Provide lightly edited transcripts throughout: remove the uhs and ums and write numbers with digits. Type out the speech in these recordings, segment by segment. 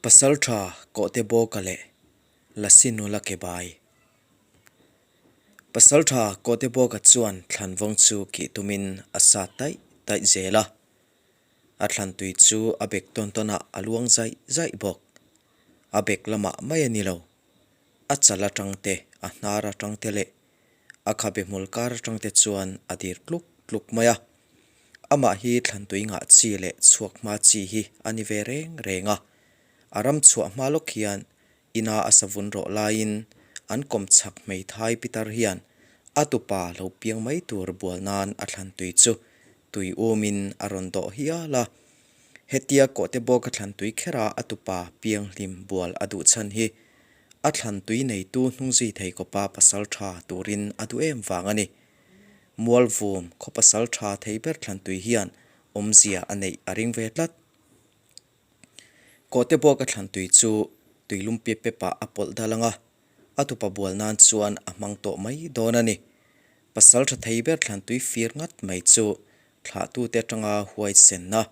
Pasalṭha Kawhtebawka leh Lasi nula Kebai. Pasalṭha Kawhtebawka chuan thlanvawng chu kih tumin a sat taih taih zel a. A thlan tui chu a bek tawn tawnah a luang zaih zaih bawk. A bek lamah mai a ni lo. A chal atang te, a hnar atang te leh a khabe hmul kar atang te chuan a dir tluk tluk mai a. Amah hi thlantui ngah chi leh chhuak hma chi hi a ni ve reng reng a. A ram chhuah hma lawk hian ina a savun rawh laiin an kawm chhak hmeithai pitar hian a tupa lo piang mai tur bual nan a thlantui chu tui umin a rawn dawh hial a. Hetia kawhte bawka thlantui khera a tupa pianghlim bual a duh chhan hi a thlantui neitu hnungzui thei kawpa pasal tha turin a duh em vang a ni. Mualvum khaw pasal tha thei ber thlantui hian awmzia a neih a ring ve tlat. Kawhte bawka thlantui chu tuilum pep pepah a pawlh dal ang a, a tupa bual nan chuan a hmang tawh mai dawn a ni. Pasal tha thei ber thlantui fir ngat mai chu thlahtute atanga huaisenna,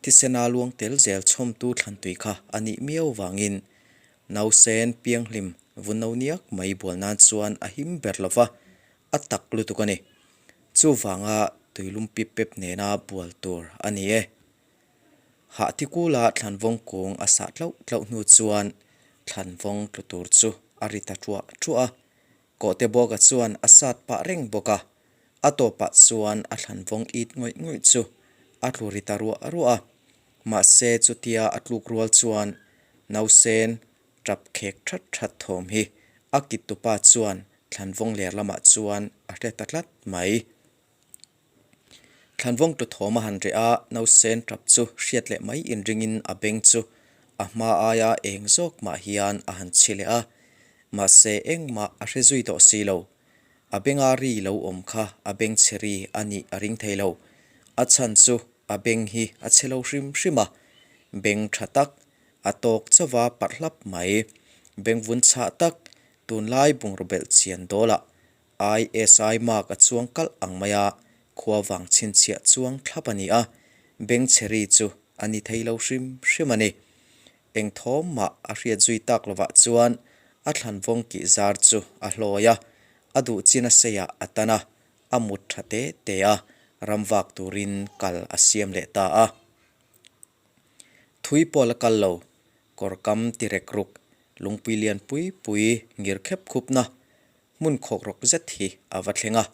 thisena luang tel zel chhawmtu thlantui kha a nih miau vangin nausen pianghlim vunno niak mai bual nan chuan a him ber lo va, a tak lutuk a ni. Chuvanga tuilum pip pep nena bual tur a ni e. Hahtikula thlanvawng kung a sah tlauh tlauh hnu chuan thlanvawng tlu tur chu a ri ta ṭuah ṭuah a. Kawhte bawka chuan a sat pah reng bawk a, a tawpah chuan a thlanvawng it ngawih ngawih chu a tlu ri ta ruah ruah a. Mahse chutia a tluk rual chuan nausen tap khek that that thawm hi a kit tupa chuan thlanvawng ler lamah chuan a hre ta tlat mai. Thlanvawng tu thawm a han reh a, nausen tap chu hriat leh mai inringin a beng chu a hma aia eng zawk mah hian a han chhi leh a, mahse engmah a hre zui tawh si lo. A benga ri lo awm kha a beng chhe ri a nih a ring thei lo. A chhan chu a beng hi a chhe lo hrim hrim a, beng tha tak, a tawk chauva parh hlap mai. Beng vun chhah tak, tunlai bungraw belh chian dawlah ISI mark a chuang kalh ang mai a, khua vang chhinchhiah chuang thlap a ni a, bengchhe ri chu a ni thei lo hrim hrim a ni. Eng thawm mah a hriat zui tak lovah chuan a thlanvawng kih zar chu a hlawi a, a duh chin a seiah a tan a, a mut tha te te a, ram vak turin kal a siam leh ta a. Thui pawh la kal lo, kawr kam ti rek ruk, lungpui lian pui pui ngir khep khupna Hmun khawk rawk zet hi a va thleng a,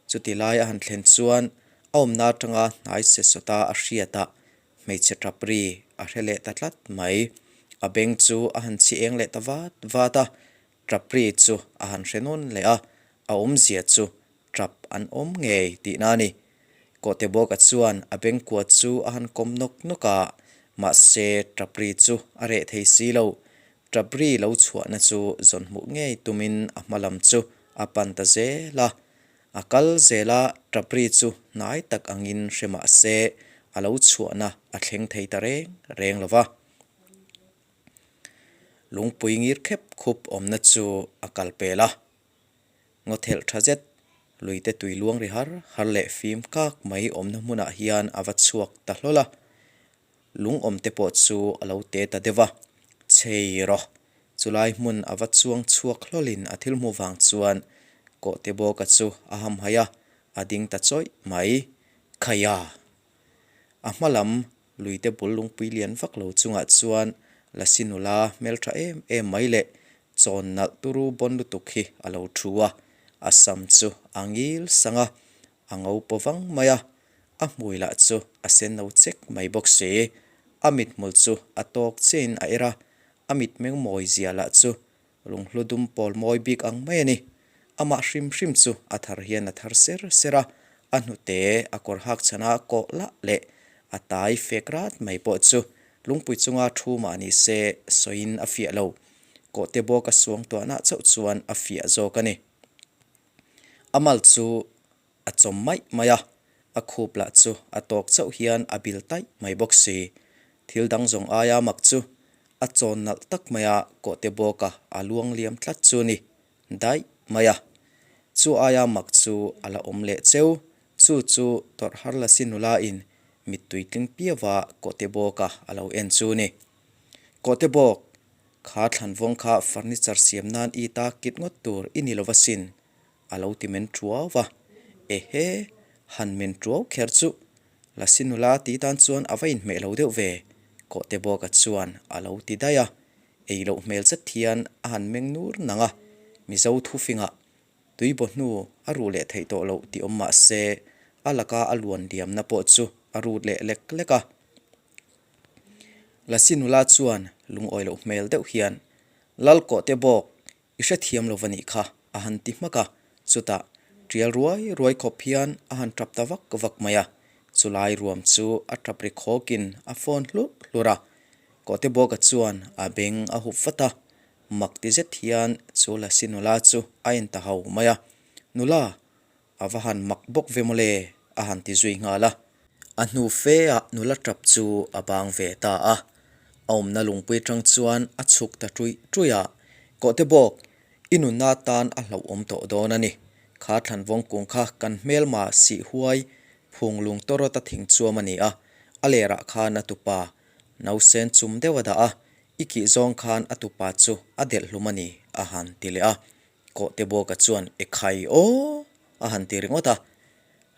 chuti lai a han thlen chuan a awmna atanga hnai se sawta a hriat a, hmeichhe tap ri a hre leh ta tlat mai. A beng chu a han chhi eng leh ta vat vat a, tap ri chu a han hre nawn leh a, a awmzia chu tap an awm ngei tihna a ni. Kawhte bawka chuan a beng kua chu a han kawm nawk nawk a, mahse tap ri chu a reh thei si lo. Tap ri lo chhuahna chu zawn hmuh ngei tumin a hma lam chu a pan ta zel a. A kal zel a, tap ri chu hnai tak angin hre mah se a lo chhuahna a thleng thei ta reng reng lo va. Lungpui ngir khep khup awmna chu a kal pel a. Ngawthelh tha zet, luite tui luang ri har har leh fim kak mai awmna hmunah hian a va chhuak ta hlawl a. Lung awm te pawh chu a lo te ta deuh a, Chhei rawh! Chulai hmun a va chuang chhuak hlawlin a thil hmuh vang chuan Kawhte bawka chu a hamhaih a, a ding ta chawih mai. Khaia! A hma lam luite bul lungpui lian vak lo chungah chuan Lasi nula hmeltha em em mai leh chawn nalh turu bawn lutuk hi a lo thu a, a sam chu a ngil sang a, a ngo paw vang mai a, a hmui lah chu a sen no chek mai bawk si. A mithmul chu a tawk chiahin a er a, a mitmeng mawi zia lah chu lunghlu dum pawl mawi bik ang mai a ni. Amah hrim hrim chu a thar hian a thar ser ser a, a hnute a kawr hak chhana kawh lah leh a tai fek rat mai pawh chu lungpui chunga thu mah ni se sawiin a fiah lo. Kawhte bawk a suang tuahna chauh chuan a fiah zawk a ni. A mal chu a chawm maih mai a, a khup lah chu a tawk chauh hian a bil taih mai bawk si. Thil dang zawng aia mak chu a chawn nalh tak mai a, kawhte bawka a luang liam tlat chu ni daih mai a. Chu aia mak chu a la awm leh cheu, chu chu tawrh har la si nula in mittui tling piau a kawhte bawka a lo en chu ni. Kawhte bawk, kha thlanvawng kha furniture siam nan i ta kit ngawt tur i ni lo va sin, a lo ti men tuau va. Ehe, han men tuau kher chu Lasi nula tih tan chuan a va inhmeh lo deuh ve, Kawhte bawka chuan a lo ti daih a. Ei loh hmel zet hian a han meng nur nang a, Mizo thufingah Tuibaw hnu a ruh leh theih tawh loh tih awm mah se, a laka a luan liamna pawh chu a rut leh lek lek a. Lasi nula chuan lungawi loh hmel deuh hian, Lal kawhte bawk, i hrethiam lo va nih kha, a han ti hmak a. Chutah, tial ruai ruai khawp hian a han tap ta vak vak mai a. Chulai ruam chu a tap ri khawkin a phone hlurh hlurh a. Kawhte bawka chuan a beng a hup vat a. Mak ti zet hian chu Lasi nula chu a en ta hau mai a, Nula, a va han mak bawk ve mawle, a han ti zui nghal a. A hnu fe ah nula tap chu a bang ve ta a, a awmna lungpui atang chuan a chhuk ta ṭuih ṭuih a, Kawhte bawk, i nunna atan a hlauhawm tawh dawn a ni. Kha thlanvawng kung kha kan hmelma sih huai phung lung tawrawta thing chuam a ni a, a lerah khan a tupa nausen chum deuh a dah a, I kih zawng khan a tupa chu a delh hlum a ni, a han ti leh a. Kawhte Bawka chuan, E khai aw! a han ti ringawt a.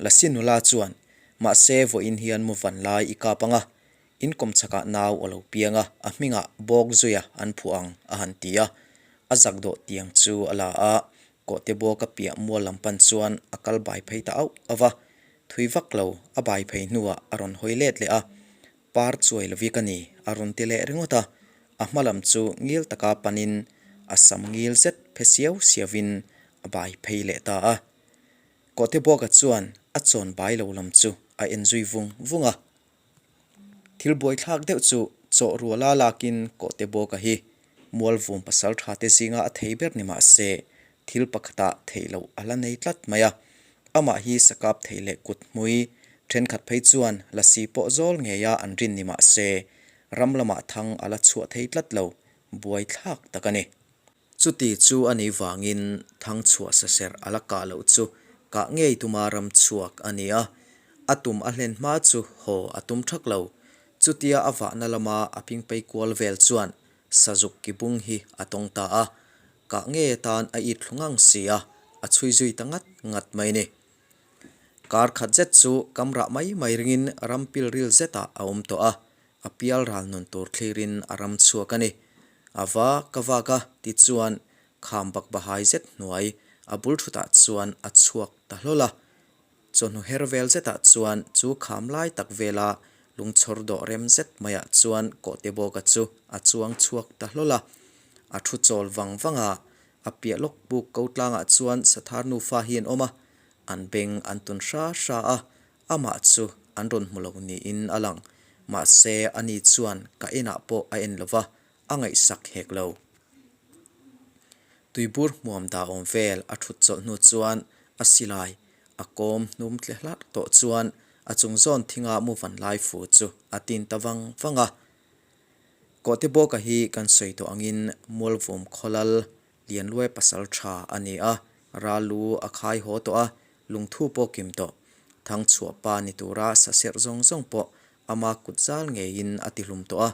Lasi nula chuan, Mahse, vawiin hian mu van lai i kap ang a, in kawmchhakah nau a lo piang a, a hmingah Bawk zuia an phuah ang, a han ti a. A zak dawh tiang chu a la a, Kawhte Bawka piah mual lam pan chuan a kal bai phei ta auh auh va. Thui vak lo, a bai phei hnuah a rawn hawi let leh a. Par chuai lovi ka ni, a rawn ti leh ringawt a. A hma lam chu ngil taka panin a sam ngil zet phe siau siauin a bai phei leh ta a. Kawhte Buaka chuan a chawn bai lo lam chu a en zui vung vung a. Thil buaithlak deuh chu chawh ruala lakin Kawhte Buaka hi Mualvum pasal tha te zinga a thei ber ni mah se, thil pakhatah theih loh a la nei tlat mai a. Amah hi sakap thei leh kut hmui thenkhat phei chuan lasi pawh zawl ngeia an rin ni mah se, ram lamah thang a la chhuah thei tlat lo, buaithlak tak a ni. Chuti chu a nih vangin thang chhuah saserh a la kah loh chu kah ngei tuma ram chhuak a ni a, a tum a hlen hma chu haw a tum thak lo. Chutia a vahna lama a pingpei kual vel chuan Sazuk ki bung hi a tawng ta a, kah nge atan a it thlu ngang si a, a chhui zui ta ngat ngat mai ni. Kar khat zet chu kam rah mai mai ringin ram pil ril zetah a awm tawh a, a pial ral nun tur thlirin a ram chhuak a ni. A va ka vak a tichuan kham bak bahai zet hnuai a bul thutah chuan a chhuak ta hlawl a, Chawhnu her vel zetah chuan chu kham lai tak vela lungchhawr dawh rem zet maiah chuan Kawhte Bawka chu a chuang chhuak ta hlawl a. A thu chawl vang vang a, a piah lawk buk ko tlangah chuan Sathar nufa hi an awm a, an beng an tun hra hra a, amah chu an rawn hmu lo niin a lang. Mahse, ani chuan ka enah pawh a en lo va, a ngaihsak hek lo. Tuibur hmuam dah awm vel a thut chawlh hnu chuan a silai a kawm hnum tle hlarh tawh chuan a chung zawn thinga mu van lai fu chu a tin ta vang vang a. Kawhte Bawka hi kan sawi tawh angin Mualvum khawlal Lianluai pasal tha a ni a, ral lu a khai haw tawh a, lungthu pawh kim tawh. Thangchhuah pa ni tura saserh zawng zawng pawh ama kut zal ngeiin a ti hlum tawh a,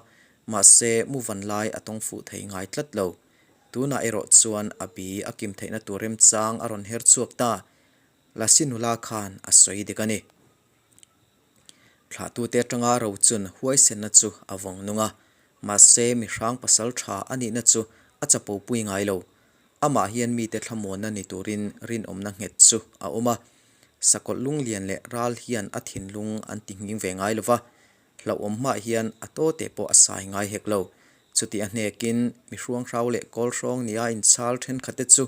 mahse mu van lai a tawng fuh thei ngai tlat lo. Tunah erawh chuan a bi a kim theihna tur remchang a rawn her chhuak ta. Lasi nula khan a sawi dik a ni. Thlahtute atanga rochun huaisenna chu a vawng nung a, mahse mihrang pasal tha a nihna chu a chapo pui ngai lo. Amah hian mite thlamuanna ni turin rinawmna nghet chu a awm a. Sakawlh lunglian leh ral hian a thinlung an ti nghing ve ngai lo va, hlauhawm hmah hian a tawte pawh a sai ngai hek lo. Chuti a hnekin mi hruanghrau leh kawlhrawng nia inchhal thenkhatte chu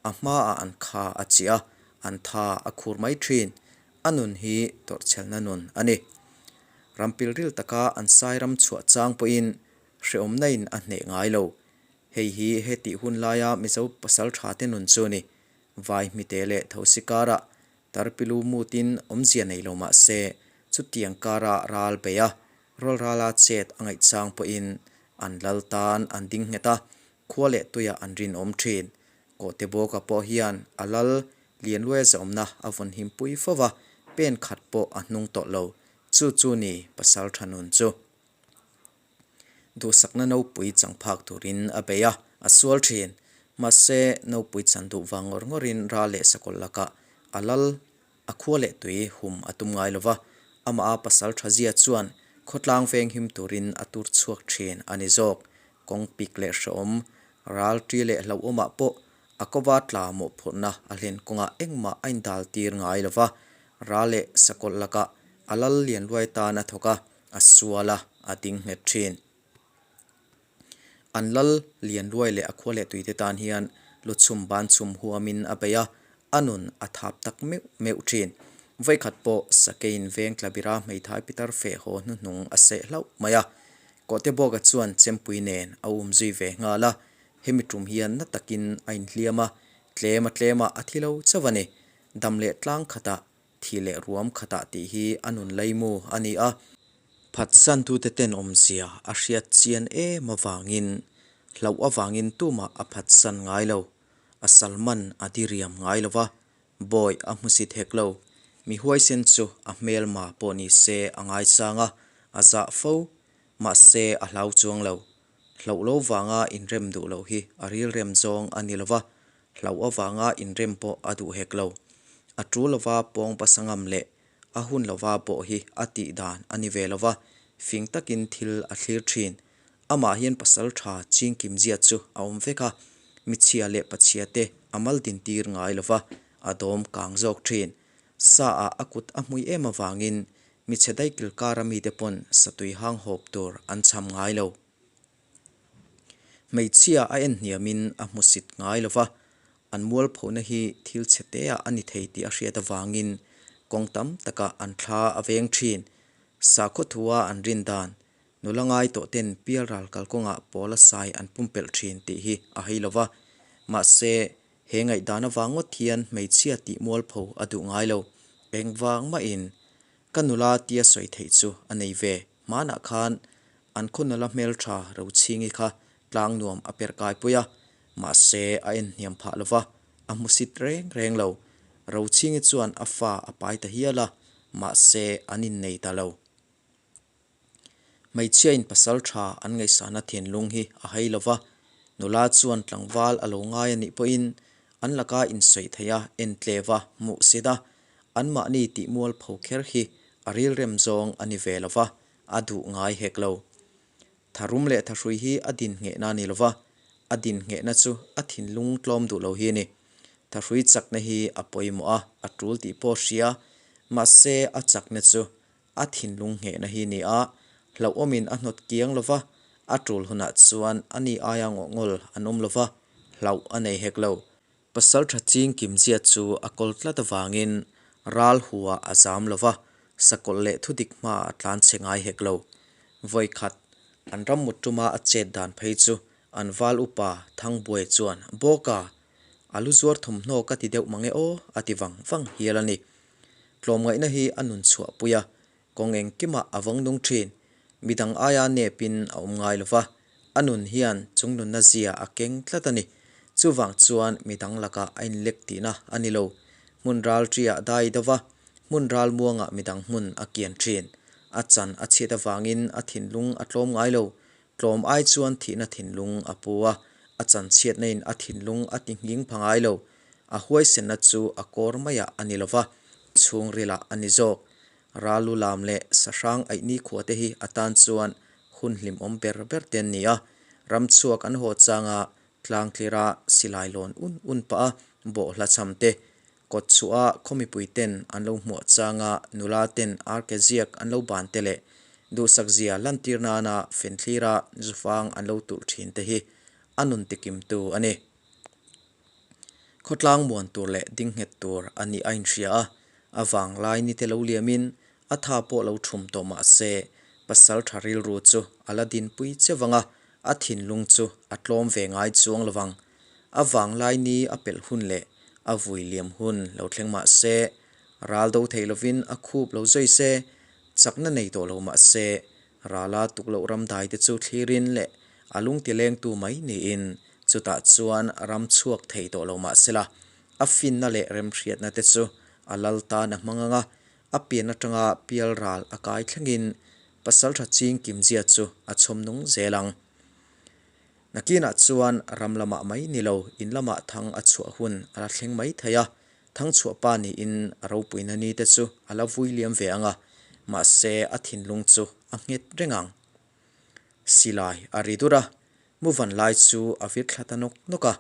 a hmaah an kha a chiah a, an tha a khur mai thin. A nun hi tawrhchhelna nun a ni. Rampilril taka an sai ram chhuah chang pawhin hrehawmna in a hneh ngai lo. Hei hi hetih hun laia Mizo pasal tha te nun chu a ni. Vai hmite leh thosi karah tarpilu mutin awmzia nei lo mah se, chutiang kara ral bei a, rawlrala chet a ngaih chang pawhin an lal tan an ding nghet a, khua leh tuiah an rinawm thin. Kawhte Bawka pawh hian a lal Lianluaia zaawmna a vawn him pui fo va, pen khat pawh a hnung tawh lo. Chu chu ni pasal tha nun chu. Duhsakna nopui chang phak turin a bei a, a sual thin. Mahse, nopui chan duh vang ngawr ngawrin ral leh sakawlh lakah a lal a khua leh tui hum a tum ngai lo va, amah a pasal tha zia chuan khawtlang venghim turin a tur chhuak thin a ni zawk. Kawng pik leh hrehawm, ral ṭi leh hlauhawmah pawh a kova tla mawhphurhna a hlen kawngah engmah a indal tir ngai lo va, ral leh sakawlh lakah a lal lian luai tan a thawk a, a sual a, a ding nghet thin. An lal lian luai leh a khua leh tuite tan hian luchhum ban chhum huamin a bei a, a nun a thap tak meuh meuh thin. Vawikhat pawh Sakein veng tlabira hmeithai pitar feh haw hnuhnung a seh hlauh mai a. Kawhte Bawka chuan chempui nen a um zui ve nghal a, hemi tum hian na takin a inhliam a, tlem a tlemah a thi lo chauh a ni. Dam leh tlang khatah Thi leh ruam khatah tih hi a nun laimu a ni a. Phatsantute tenawmzia a hriat chian em avangin hlauh avangin tumah a phatsan ngai lo. A salman a diriam ngai lo va, bawi a hmusit hek lo. Mi huaisen chu a hmelma pawh ni se a ngaisang a, a zah fo. Mahse a hlau chuang lo. Hlauh lo vanga inrem duh loh hi a rilrem zawng a ni lo va, Hlauh avanga inrem pawh a duh hek lo. A tu lova pawng pasangam leh a hun lova pawh hi a tih dan a ni ve lova, fing takin thil a thlir thin. Amah hian pasal tha chingkim zia chu a awm vek a, michhia leh pachhia te a mal din tir ngai lova, a dawm kang zawk thin. Sa ah a kut a hmui em avangin michhe daikil kara mite pawn satui hang hawp tur an cham ngai lo. Hmeichhia a en hniamin a hmusit ngai lo va, an mualphona hi thil chhe teah a ni thei tih a hriat avangin kawng tam takah an thla a veng thin. Sakhaw thua an rin dan, nula ngai tawh ten pialral kalkawngah pawla sai an pumpelh thin tih hi a hei lo va, mahse he ngaihdan avang ngawt hian hmeichhia tih mualpho a duh ngai lo. Engvang mahin ka nula tia sawi theih chu a nei ve. Hmanah khan an khaw nula hmeltha Rochhingi kha tlang nuam a perh kai pui a, mahse a en hniam phah lo va, a hmusit reng reng lo. Rochhingi chuan a fa a pai ta hial a, mahse an innei ta lo. Hmeichhiain pasal tha an ngaihsana thinlung hi a hai lo va, nula chuan tlangval a lo ngai a nih pawhin an laka insawi theih a, entlev a, hmuhsit a, Anmahni tih mualpho kher hi a rilrem zawng a ni ve lo va, a duh ngai hek lo. Tharum leh thahrui hi a din nghehna a ni lo va, a din nghehna chu a thinlung tlawm duh lo hi a ni. Thahrui chakna hi a pawimawh a, a tul tih pawh hria, mahse a chakna chu a thinlung nghehna hi a ni a, hlauhawmin a hnawt kiang lo va, a tul hunah chuan a ni aia ngawhngawl an awm lo va, hlauh a nei hek lo. Pasalṭha ching Kimzia chu a kawl tlat avangin ral hua a zam lo va, sakawlh leh thudik hmaah a tlan chhe ngai hek lo. Vawi khat, an ram mut tuma a chet dan phei chu an val upa Thangbuai chuan, Bawka! A lu zuar thawmhnaw ka ti deuh mang e aw, a ti vang vang hial a ni. Tlawmngaihna hi a nun chhuahpui a, Kawng engkimah a vawng nung thin. Midang aia nepin a awm ngai lo va, a nun hian chung nunna zia a keng tlat a ni. Chuvang chuan midang lakah a inlek tihna a ni lo. Hmun ral ṭiah dai do va, hmun ral muangah midang hmun a kian thin. A chan a chhiat avangin a thinlung a tlawm ngai lo. Tlawm ai chuan thihna thinlung a pu a, a chan chhiatna in a thinlung a ti nghing pha ngai lo. A huaisenna chu a kawr maiah a ni lo va, chhungrilah a ni zawk. Ralu lam leh Sahrang aihni khua te hi a tan chuan hun hlimawm ber ber te an ni a, ramchhuak an haw changa tlang tlira silai lawn un un pah a bawhhla cham te, kawt chhuah a khaw mipui ten an lo hmuah changa nula ten arke ziak an lo ban te leh duhsak zia lantir nana fenthlira zufang an lo tulh thin te hi a nun tikimtu a ni. Khawtlang muan tur leh ding nghet tur a nih a inhria a, a vanglai ni te lo liamin a tha pawh lo thum tawh mah se, pasal tha rilru chu a la dinpui che vang a, a thinlung chu a tlawm ve ngai chuang lo vang. A vanglai ni a pelh hun leh a vui liam hun lo thleng mah se, ral do thei lovin a khup lo zui se, chakna nei tawh lo mah se, Rala tuk loh ram dai te chu thlirin leh a lung ti lengtu mai niin chutah chuan ram chhuak thei tawh lo mah sela, a finna leh remhriatna te chu a lal tan a hmang ang a, a pian atanga pial ral a kai thlengin Pasalṭha ching kimzia chu a chhawm nung zel ang. Nakinah chuan ram lamah mai ni lo, in lamah thang a chhuah hun a la thleng mai thei a, thangchhuah pa niin a ropuina ni te chu a la vui liam ve ang a, mahse a thinlung chu a nghet reng ang. Silai a ri dur a, muvan lai chu a vir thla ta nawk nawk a,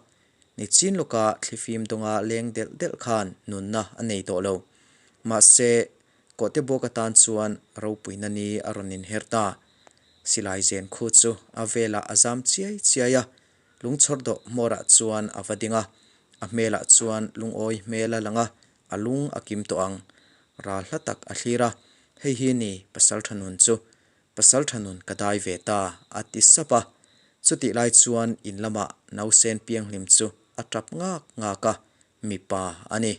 nichin lawka thlifim dawnga leng delh delh khan nunna a nei tawh lo. Mahse, Kawhte bawk atan chuan ropuina ni a rawn inher ta. Silai zen khu chu a velah a zam chiai chiai a, lungchhawr dawh hmawrah chuan a va ding a, a hmelah chuan lungawi hmel a lang a, a lung a kim tawh ang. Ral hla tak a thlir a, Hei hi ni Pasaltha nun chu, Pasaltha nun ka dai ve ta, a ti sap a. Chutih lai chuan in lamah nausen pianghlim chu a tap ngak ngak a, mipa a ni.